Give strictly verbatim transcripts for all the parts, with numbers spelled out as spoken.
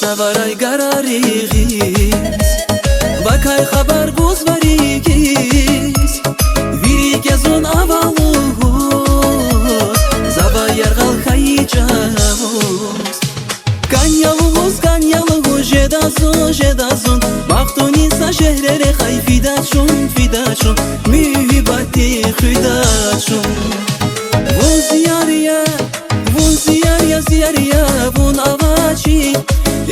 Цаварай гарари гъиз, вакай хабар гузвари гиз, вири кьезун ава лугьуз, завай яргъал хьайи чӀавуз. Кӏан я лугьуз, кӏан я лугьуз, жеда зун, жеда зун, бахтуни са шегьререхъай фида чун, фида чун, муьгьуьббатди хуьда чун. Вун зи яр я, вун зи яр я, зи яр я, вун авачир.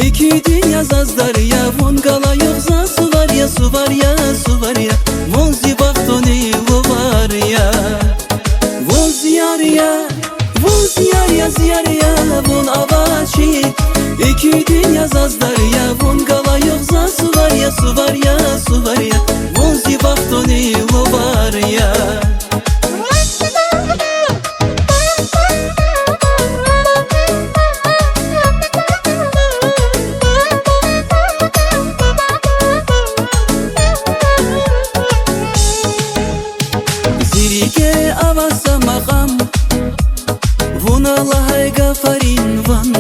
Экуь дуьнья заз дар я, вун гала югъ заз сувар я, сувар я, сувар я, вун зи бахтунин лувар я. Вун зи яр я, вун зи яр я, зи яр я, вун авачир. Экуь дуьнья заз дар я, вун гала югъ заз сувар я, сувар я, сувар я, вун зи бахтунин лувар я. Зи рикӏе ава са макьам, вуна лагьай гафарин ван,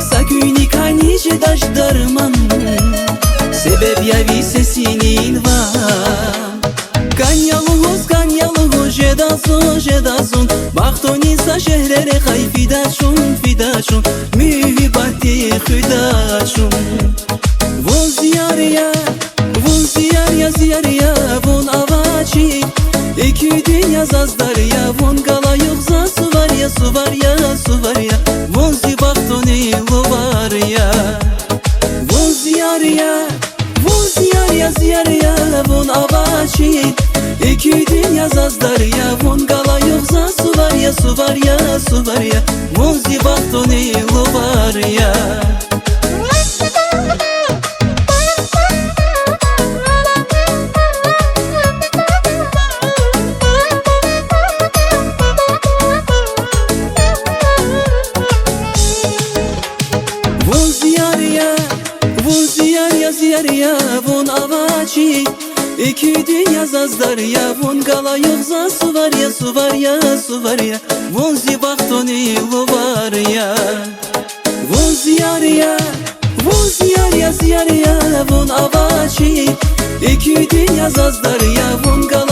са куьнни кӏани жедач дарман, себеб я ви сесинин ван. Кӏан я лугьуз, кӏан я лугьуз, жеда зун, жеда зун, бахтуни са шегьререхъай фида чун, фида чун, муьгьуьббатди хуьда чун. Вун зи яр я, вун зи яр я, зи яр я, вун авачир. Экуь дуьнья заз дар я, вун гала югъ заз сувар я, сувар я, сувар я, вун зи бахтунин лувар я. Вун зи яр я, вун зи яр я, зи яр я, вун авачир. Экуь дуьнья заз дар я, вун гала югъ заз сувар я, сувар я, сувар я, вун зи бахтунин лувар я. Вун зи яр я, вун зи яр я, зи яр я, вун авачир. Экуь дуьнья заз дар я, вун гала югъ заз сувар я, сувар я, сувар я, вун зи бахтунин лувар я. Вун зи яр я, вун зи яр я, зи яр я, вун авачир. Экуь дуьнья заз дар я, вун гала